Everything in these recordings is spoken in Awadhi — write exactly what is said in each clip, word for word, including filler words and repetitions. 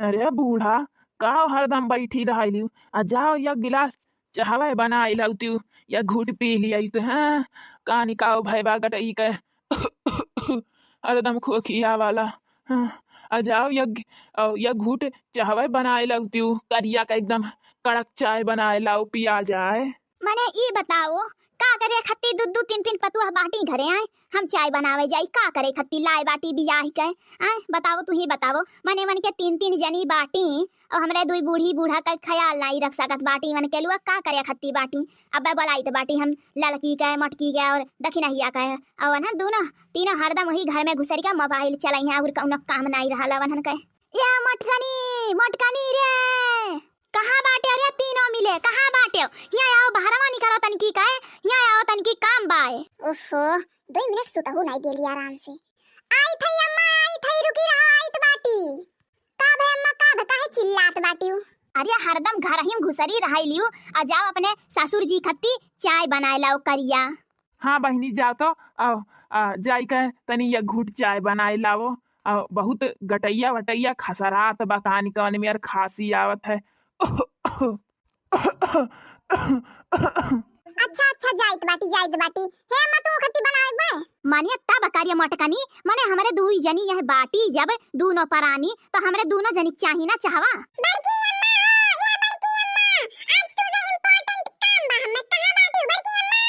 अरे बूढ़ा, काव हरदम बैठी रहलिउ? आ जाव, एक गिलास चाहवै बनाइ लउतिउ, एक घूँट पी लियइत, हाँ? कानी काव भय बा गटई के, हरदम खोखिया वाला, हाँ? आ जाव, एक, अ, एक घूँट चाहवै बनाइ लउतिउ, करिया का एकदम कड़क चाय बनाइ लाव, पिया जाए। मने ई बताओ, का करे खत्ती दू दू तीन तीन पतुआ बाटी घरे आए, हम चाय बनावे जाई, का करे खत्ती लाए बाटी बियाह के? आए, बताओ, तू ही बताओ, मने मन के तीन तीन जनी बाटी, और हमरे दुई बूढ़ी बूढ़ा का ख्याल नाई रख सकत बाटी, मन के लुआ का करे खत्ती बाटी? अब्बे बोलाइत बाटी हम ललकी के, मोटकी के और दखिनहिया के, और ना दूनो तीनों हरदम वही घर में घुसर के मोबाइल चलाई हैं, और कौनो काम नाई रहल वनहन के। या मोटकनी, मोटकनी रे, कहाँ बाटे रे तीनों मिले, कहाँ बाटे? हियाँ आओ, बहरवा निकलो तनकी कहे, हियाँ आओ तनकी काम बाए। ओहो, दुई मिनट सुतहु नाई गेली आराम से। आइत हई अम्मा, आइत हई, रुकी रहो, आइत बाटी। का भे अम्मा, का भे, काहे चिल्लात बाटिउ? अरे हरदम घर ही में घुसरी रहलिउ, आ जाओ अपने ससुर जी खत्ती चाय बनाए लाओ करिया। हाँ बहिनी, जाओ तो, आओ, आ, जाई के तनी एक घूँट चाय बनाए लाओ। आ, बहुत गटैया वटैया खसरात बा, कानी कानी में यार खाँसी आवत है। अच्छा, अच्छा, जाइत बाटी, जाइत बाटी। हे अम्मा, तू खत्ती बनावे बे? मानिया तब करिया मोटकनी, मने हमरे दुई जनी यह बाटी, जब दूनो परानी, तो हमरे दूनो जनी चाही ना चाहवा। बड़की अम्मा हो, या बड़की अम्मा, आज तुमसे important काम बा, हमें कहाँ बाटी बड़की अम्मा?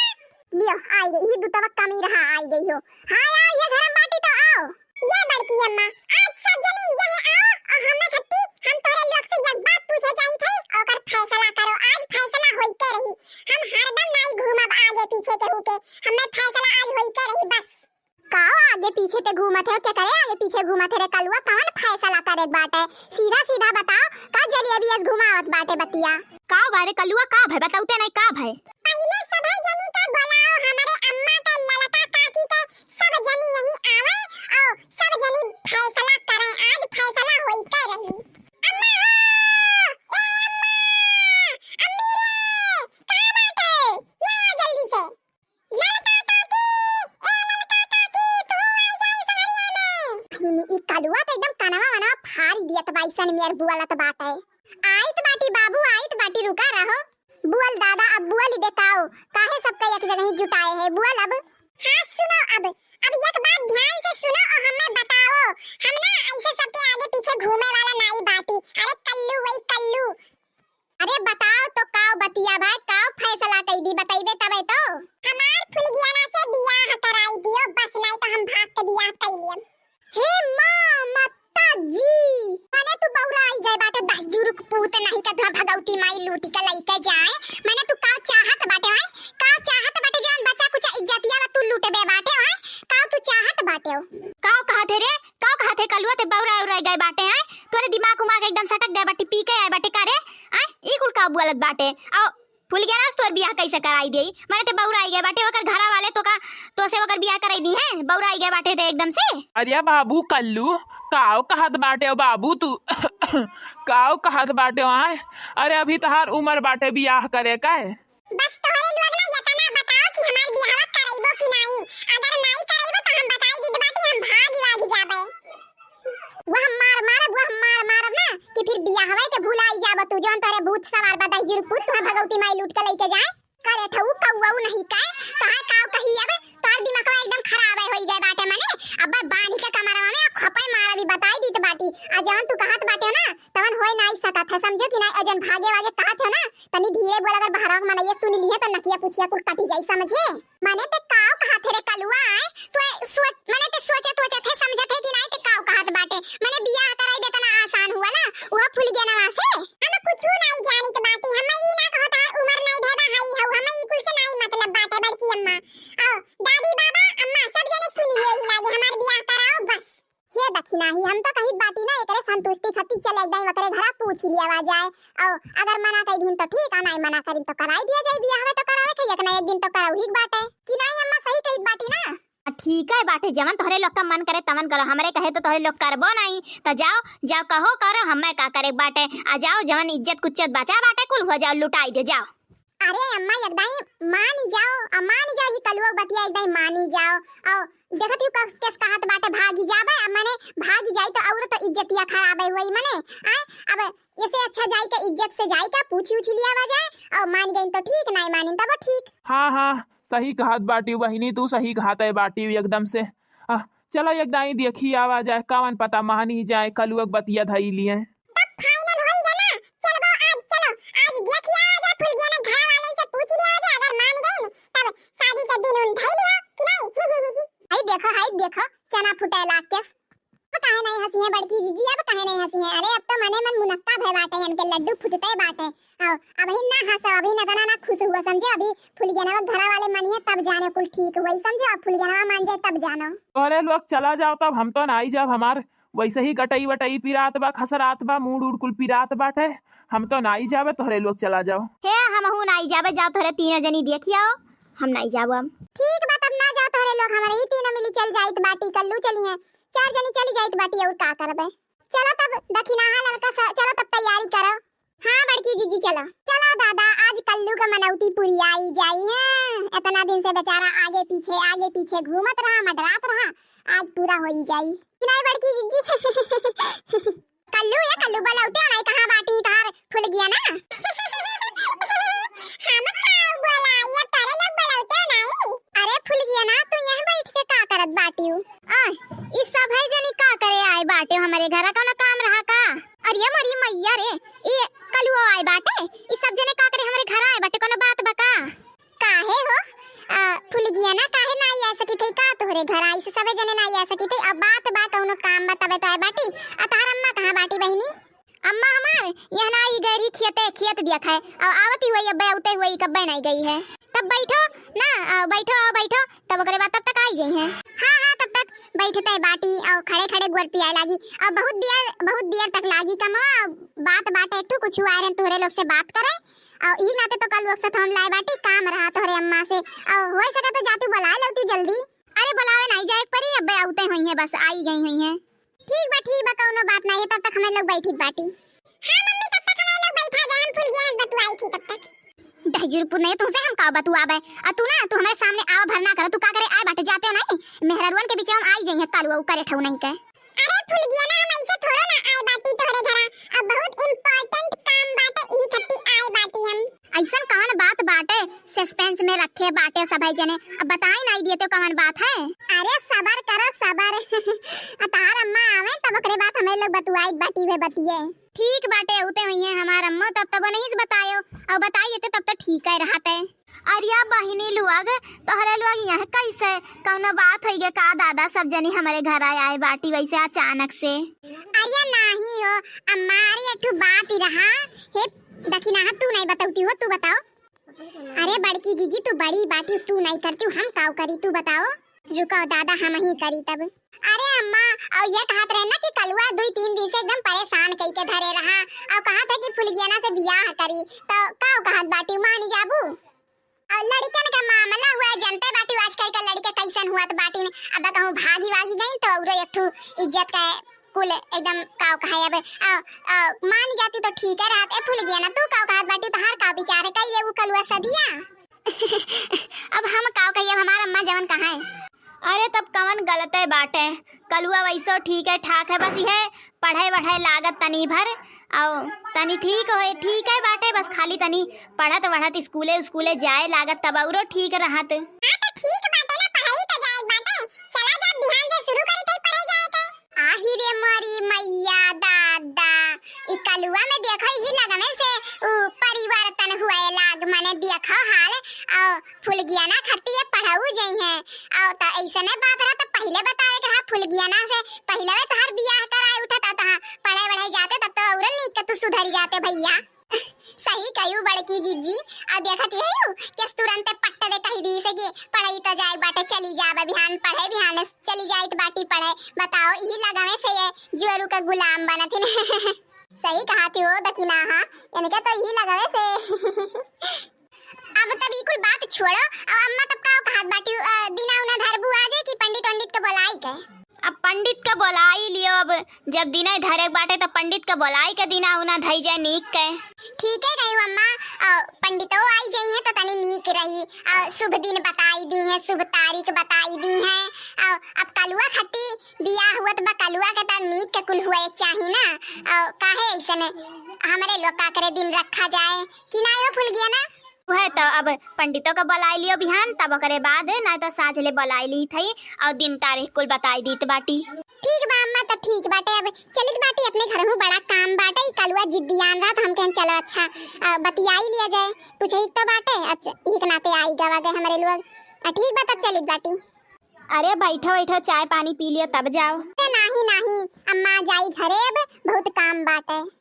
लियो, आई गई, ही दुतवा कमी रहा, आई गई हो। हाँ, आओ, ये घर में बाटी तो आओ। ये बड़की अम्मा, आज सब जनी यहाँ आओ और हमें खत्ती, हम तोहरे लोग से एक बात पूछे चाहित है, ओकर फैसला करो। आज फैसला होई के रही, हम हरदम नाई घूमब आगे पीछे केहू के, हमें फैसला आज होई के रही बस। का आगे पीछे ते घूमत है, के करे आगे पीछे घूमत है रे कलुआ, कौन फैसला करे बाटे? सीधा सीधा बताओ, का जलेबी अस घुमावत बाटे बतिया? का बारे कलुआ, का भय? बताउते नहीं का भय? पहिले सभे जनी के बोलाओ, हमरे अम्मा के, ललका काकी के, सब जनी यहीं आवे और सब जनी फैसला करे। आज फैसला होई के रही। अम्मा हो, ए अम्मा, अम्मी रे, कहाँ बाटे? ले आओ जल्दी से। ललका काकी, ए ललका काकी, तू आई जाई संगरिया में। फिनी ई कलुआ तो एकदम कनवा वनवा फारी दियत बा, ऐसन मेर बुअलत बाटे। आइत बाटी बाबू, आइत बाटी, रुका रहो। बुअल दादा, अब बुअल देखाओ, काहे सबका एक जगह ही जुटाए है, बुअल अब। हाँ सुनो, अब, अब एक बात ध्यान से सुनो और हमें बताओ, हम ना ऐसे सबके आगे पीछे घूमे वाला नाई बाटी। अरे कल्लू, वही कल्लू। अरे बताओ तो काव बतिया भाई, काव फैसला कई दी, बतइबे तबे तो। हमार फुलगियाना से बियाह कराई दियो, बस नाई तो हम भाग के बियाह कई लियम। हे माँ, माता जी, मने तू बौराई गए बाटे, दहिजुरुक पूत नहीं का धुआ भगौती माई लूटी के लइके जाए। मने तू का चाहत बाटे, हैं? का चाहत बाटे, जौन बचा कुछ इज्जतिया बा तू लूटबे बाटे, हैं? का तू चाहत बाटे? का कहत है रे? का कहत है कलुआ, ते बौराई उराई गए बाटे, हैं? तोरे दिमाग उमाग एकदम सटक गए बाटे, पी के आए बाटे का रे? हैं? ई कुल का बोलत बाटे? आओ, फुलगेना से तोर बियाह कैसे कराई देई? मने ते बौराई गए बाटे, ओकर घरा वाले तो का, तो से ओकर बियाह कराई दी है? बौराई गए बाटे ते एकदम से। अरे बाबू कल्लू, काव कहत बाटे ओ बाबू तू? काव कहत बाटे आए? अरे अभी तहार उम्र बाटे बियाह करे का है। बस तोहरे लोग ना इतना बताओ कि हमार बियाह करइबो कि नाई। अगर नाई करइबो तो हम बताई दीत बाटी, हम भागी वागी जाबे। वह मार मारब, वह मार मारब ना कि फिर बियाहवे के भुलाई जाबो तू, जौन तोरे भूत सवार बा दहिजुर पूत, तोहे भगौती माई लूट के लइके जाए। करे ठऊ कौऊ नहीं के, तोहार काव कही अब, तोहार दिमागवा एकदम खराब है होई गए बाटे मने। अब बांध के कमरवा में खपई मारबी बताई दीत बाटी। आ जौन तू कहत बाटे हो ना, तवन होए नाई सकत है, समझो कि नाई? अजन भागे वागे कहत हो ना, तनी धीरे बोल, अगर बहरवा के मनइया सुन ली है तो नकिया पुछिया कुल कटी जाई, समझे? मने ते काव कहत है रे कलुआ, आए? तू ए सोच, मने ते सोचत वोचत है, समझत है कि नाई ते काव कहत बाटे? मने बियाह कराई दे तना आसान हुआ ना, उहो फुलगेनवा से। हम कुछु नाई जानित बाटी, हम ई ना कहो तार उमर नाई भेदा हाई हऊ, हम ई कुल से नाई मतलब बाटे बड़की अम्मा। आओ, दादी बाबा, अम्मा, सब जने सुन लियो ही लागे, हमार बियाह कराओ बस। हे दखिनाही, हम तो कहित बाटी ना एकरे संतुष्टि खातिर चले जाई, ओकरे घरा पूछ लिया जाए। और अगर मना कई दिन तो ठीक, आ नाई मना करिन तो कराई दिया जाए बियाह, में तो करावे के एक ना एक दिन तो कराऊ ही बाटे। कि नाई अम्मा सही कहित बाटी ना? आ, ठीक है बाटे, जवन तोहरे लोग का मन करे तवन करो, हमरे कहे तो तोहरे लोग करबो नाई। तो जाओ, जाओ कहो करो, हमें का करे बाटे। आ जाओ, जवन इज्जत कुज्जत बचा बाटे कुल हो जाओ, लुटाई दे जाओ। अरे अम्मा, एकदम मानी जाओ, आ मानी जाओ, ही कलुआ बतिया एकदम मानी जाओ। और देखत ही कस, कस कहत बाटे भागी जाबे, अब मने भागी जाई तो और तो इज्जतिया खराबे होई मने। आय, अब ऐसे अच्छा जाई के इज्जत से जाई का पूछी उछी लियावा जाए, और मान गईन तो ठीक, नाई मानिन तब ठीक। हाँ, हाँ, सही कहत बाटी बहिनी, तू सही कहत है बाटी एकदम से। आ, चलो एक दाई देखी आवा जाए, कवन पता मानी जाए, कलुआ के बतिया धई लिए। तब final होई गया ना, चलबो आज, चलो आज देखी आवा जाए, फुलगियाना घर वाले से पूछ लिया जाए, अगर मान गईन तब शादी के दिन उन धई लिया कि नहीं। हाय देखो, हाय देखो, चना फुटे लाग के। अब काहे नहीं हंसी है बड़की जीजी, अब काहे नहीं हंसी है? अरे अब तो मने मन मुनक्का भय बाटे, इनके लड्डू फुटते बाटे। आओ, अबही ना हंसो, अबही ना तना ना खुश हुआ, समझे? अभी फुलगेनवा घरा वाले मानिए तब जाने कुल ठीक हुई, समझे? अब फुलगेनवा मान जाए तब जानो। अरे लोग चला जाओ तब, हम तो ना आई जाब, हमार वैसे ही गटई वटई पिरात बा, खसरात बा, मूड़ उड़ कुल पिरात बाटे, हम तो ना आई जाबे, तोहरे लोग चला जाओ। हे, हमहू ना आई जाबे, जाओ तोहरे तीनों जनी देखी आओ, हम ना आई जाबो अब। ठीक बा, तब ना जाओ तोहरे लोग, हमारे ही तीनों मिली चल जाइत बाटी, कल्लू चली हैं, चार जनी चली जाइत बाटी, और का करबे? चलो तब दखिनाहा ललका स-, चलो तब तैयारी करो। हाँ बड़की जीजी चलो। चलो दादा, आज कल्लू का मनौती पूरी आई जाई है। इतना दिन से बेचारा आगे पीछे, आगे पीछे घूमत रहा, मंडरात रहा, आज पूरा होई जाई। कि नहीं बड़की जीजी? कल्लू, ये कल्लू, बोलौते नहीं कहाँ बाटी तोहार फुलगियाना? हम का बोला, ये तोरे लोग बोलौते नहीं। अरे फुलगियाना, तू यहाँ बैठ के का करत बाटिउ? आ, ई सब है जनी का करे आए बाटे हमरे घरा, कौनो काम रहा का? अरे मोरी मैया रे, ई कलुओ आए बाटे, ई सब जने का करे हमरे घरा आए बाटे, कौनो बात बा का? काहे हो? आ, फुलगियाना काहे ना आ सकी थी का तोहरे घरा? इसे सबे जने ना आ सकी थी, अब बात बा कौनो काम बा तबे तो आए बाटी। आ तहार अम्मा कहाँ बाटी बहिनी? अम्मा हमार यहाँ ना आई गई रही खेते, खेत दिया खाए, और आवती हुई अब्बे, आते हुए कब्बे नहीं गई है। तब बैठो ना, आ, बैठो, आओ बैठो, तब ओकरे बाद तब तक आई गई हैं। हाँ, हाँ, तब तक बैठते बाटी और खड़े खड़े गुड़ पियाए लागी। और बहुत देर, बहुत देर तक लागी कमवा, बात बाटे एक ठो कुछ आए रहे तोहरे लोग से बात करे, और यही नाते तो कल लोग से तो हम लाए बाटी, काम रहा तोहरे अम्मा से, और हो सके तो जातू बुलाए लौती जल्दी। अरे बुलावे नहीं जाए परी, अब्बे आउते हुई हैं, बस आई गई हुई हैं। ठीक बा, ठीक बा, कौनो बात नहीं है, तब तक हमें लोग बैठी बाटी। हाँ मम्मी, तब तक हमें लोग बैठा जाए, हम फुलगियाना से बतुआई थी तब तक। दहजुर पुत नहीं, तुमसे हम का बतुआबे? आ तू ना, तू हमारे सामने आवा भर ना करो, तू का करे आए बाटे, जाते हो नहीं? मेहररुअन के बीच में आई जाई है, कालू करे ठऊ नहीं के। अरे फुलगियाना, हम ऐसे थोड़ो ना आए बाटी तोहरे घरा, अब बहुत important काम बाटे, इही खत्ती आए बाटी हम। ऐसन कौन बात बाटे, suspense में रखे बाटे सबै जने, अब बताई नहीं दिए तो कौन बात है? अरे सबर करो सबर। आ तहार अम्मा आवे तब ओकरे बाद हमें लोग बतुआई बाटी हुए बतिये। ठीक बाटे, उते हुई है हमार अम्मो, तब तब नहीं से बतायो, और बताई देते तब तो ठीक है रहते। अरिया बहिनी लोग, तोहरे लोग यहाँ कैसे कौनो बात होई गे का दादा, सब जनी हमरे घर आए, आए बाटी वैसे अचानक से? अरिया नाही हो अम्मा, अरे एक ठो बात ही रहा। हे दखिनाहा, तू नहीं बतौती हो, तू बताओ। अरे बड़की जीजी, तू बड़ी बाटी, तू नहीं करती, हम काव करी, तू बताओ। रुको दादा, हम ही करी तब। अरे अम्मा, और ये कहत रहे ना कि कलुआ दुई तीन दिन से एकदम परेशान कई के धरे रहा, और कहत है कि फुलगियाना से बियाह करी, तो काव कहत बाटी, मानी जाबू? और लड़कन का मामला हुआ, जनते बाटी आजकल के लड़के कैसन हुआ तो बाटी ने, अब कहूँ भागी वागी गई तो औरो एक ठू इज्जत का कुल एकदम काव कहे अब, आ, आ, मान जाती तो ठीक है रहत। ए फुलगियाना, तू काव कहत बाटी, तहार का विचार है, कई लेबू कलुआ सदिया? अब हम काव कही, अब हमार अम्मा जवन कहा है। अरे तब कवन गलत है बाटे, कलुआ वैसो ठीक है ठाक है, बस यह पढ़े वढ़े लागत तनी भर, और तनी ठीक होए, ठीक है बाटे, बस खाली तनी पढ़त वढ़त स्कूले स्कूले जाए लागत तब औरो ठीक रहत। हाँ तो ठीक बाटे ना, पढ़ाई तो जाए बाटे, चला जा बिहान से शुरू करी थे पढ़े जाए के। आही रे मोरी मैया दादा, ई कलुआ में देखो, यही लगमे से उ परिवर्तन हुए लाग, मने देखो हाल, और फुलगियाना खत्ती ये पढ़ऊ जई हैं, और त ऐसने बात रहा त पहिले बतावे के रहा, फुलगियाना से पहिले वे तोहार बियाह कराए उठत, और तहाँ पढ़े वढ़े जाते तब तो और नीक के तू सुधरी जाते भैया। सही कहू बड़की जीजी, आ देखत यही हूँ कि तुरंते पट्ट दे कही दी से कि पढ़ई तो जाए बाटे, चली जाबे बिहान पढ़े, बिहान चली जाइत बाटी पढ़े। बताओ, यही लगावे से ये जुअरू के गुलाम बनत हिन। सही कहा थी हो दखिनाहा, इनके तो यही लगावे से। अब तब ई कुल बात छोड़ो, अब अम्मा तब का कहत बाटी, अ, दिना उना धरबू आजे कि पंडित वंडित के बोलाई के? अब पंडित के बोलाई लियो, अब जब दिना धरे के बाटे तब पंडित के बोलाई के दिना उना धई जाए नीक के। ठीक है कही अम्मा, और पंडितो आई जइहैं तो तनी नीक रही। और शुभ दिन बताई दीहैं, शुभ तारीख बताई दीहैं। और अब कलुआ खट्टी बियाह हुअत बा, कलुआ के त नीक के कुल हुए चाही ना। और काहे ऐसन हमरे लोग का करे दिन रखा जाए कि नाई हो फुलगिया ना? उहे तो, अब पंडितो के बुलाई लियो बिहान, तब ओकरे बाद नाई तो साँझ ले बुलाई ली थई और दिन तारीख कुल बताई दीत बाटी। ठीक बा अम्मा, त ठीक बाटे, अब चलित बाटी अपने घर में, बड़ा काम बाटे। ई कलुआ जिद्दियान रहत, हम कहेन चलो अच्छा, अ, बतियाई लिया जाए, कुछ एक तो बाटे, अच्छा, एक नाते आई गवा गए हमरे लोग। अ, ठीक बा, तब चलित बाटी। अरे बैठो बैठो, चाय पानी पी लियो तब जाओ। ए, नाही नाही अम्मा, जाई घरे, अब बहुत काम बाटे।